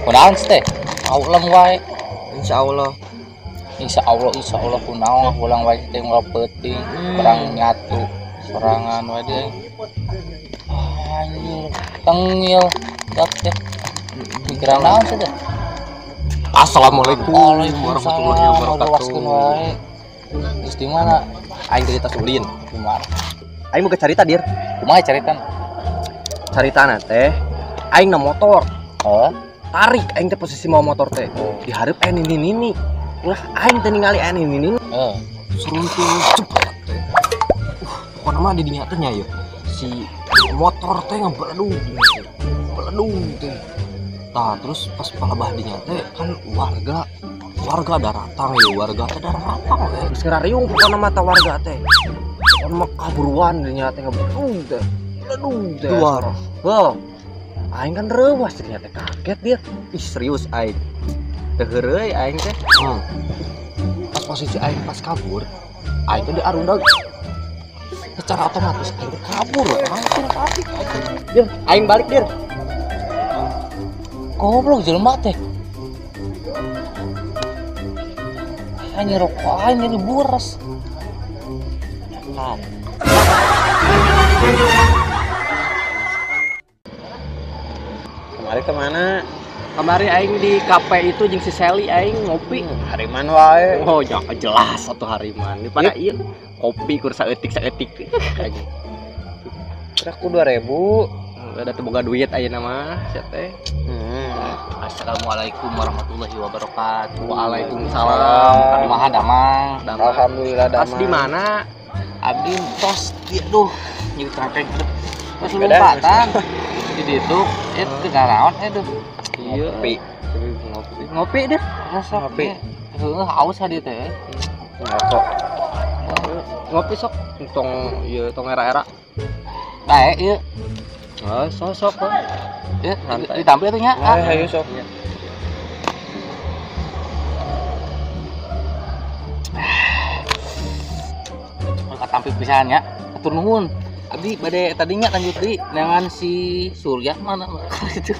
Kunaon teh? Aulam wae. Insyaallah. Insyaallah, insyaallah kunaon ulang wae teh ngulah peuting, perang nyatu, sorangan wae deui. Anjir, tengil dak teh. Pikiran naon sih teh? Assalamualaikum warahmatullahi wabarakatuh. Wae. Geus di mana? Aing cerita sulin. Kumaha? Aing mau carita dir. Kumaha caritana? Caritana teh aing na motor. Oh. Tarik aing teh posisi mau motor teh. Di hareup aya nini-nini. Ulah aing teh ningali aya nini-nini. Heeh. Seruntul cepet teh. Pokona mah di dinya teh nya ieu. Si motor teh ngabeledug. Beledug teh. Tah terus pas palebah dinya teh kan warga daratang ya, warga teh daratang teh. Geus ngarariung pokona mah ta warga teh. Pokona mah kaburuan dinya teh ngabeledug teh. Beledug teh. Duar. Heuh. Aing kan reuwas ternyata kaget dia. Ih serius aing. Teu heureuy aing teh. Pas posisi aing pas kabur, aing teh diarundag. Secara otomatis aing teh kabur langsung kabur. Dir, aing balik dir. Goblok jelema teh. Anjir rokok aing jadi buras. Kan. Kemari kemana? Kemari aing di kafe itu jeung si Sally aing ngopi. Hariman wae. Oh, ya jelas atuh hariman. Di pada ieu kopi kur saeutik-saeutik. Aku 2000. Ada teu boga duit ayeuna mah sia teh. Assalamualaikum warahmatullahi wabarakatuh. Waalaikumsalam. Kumaha damang? Alhamdulillah damang. Pas di mana? Abdi tos ieu duh nyeri tangkeng. Tos lompatan. Di ditu itu naraon aduh. Iya. Ngopi. Ngopi. Ngopi deh. Ngopi. Heuh haus hadi teh. Ngerokok. Ngopi sok tong ieu tong era-era. Bae ieu. Oh, sok sok. Ieu ditampil atuh nya. Ayo sok. Katampil pisan nya. Atur nuhun. Abdi bade tadinya lanjut deui dengan si Surya mana gitu.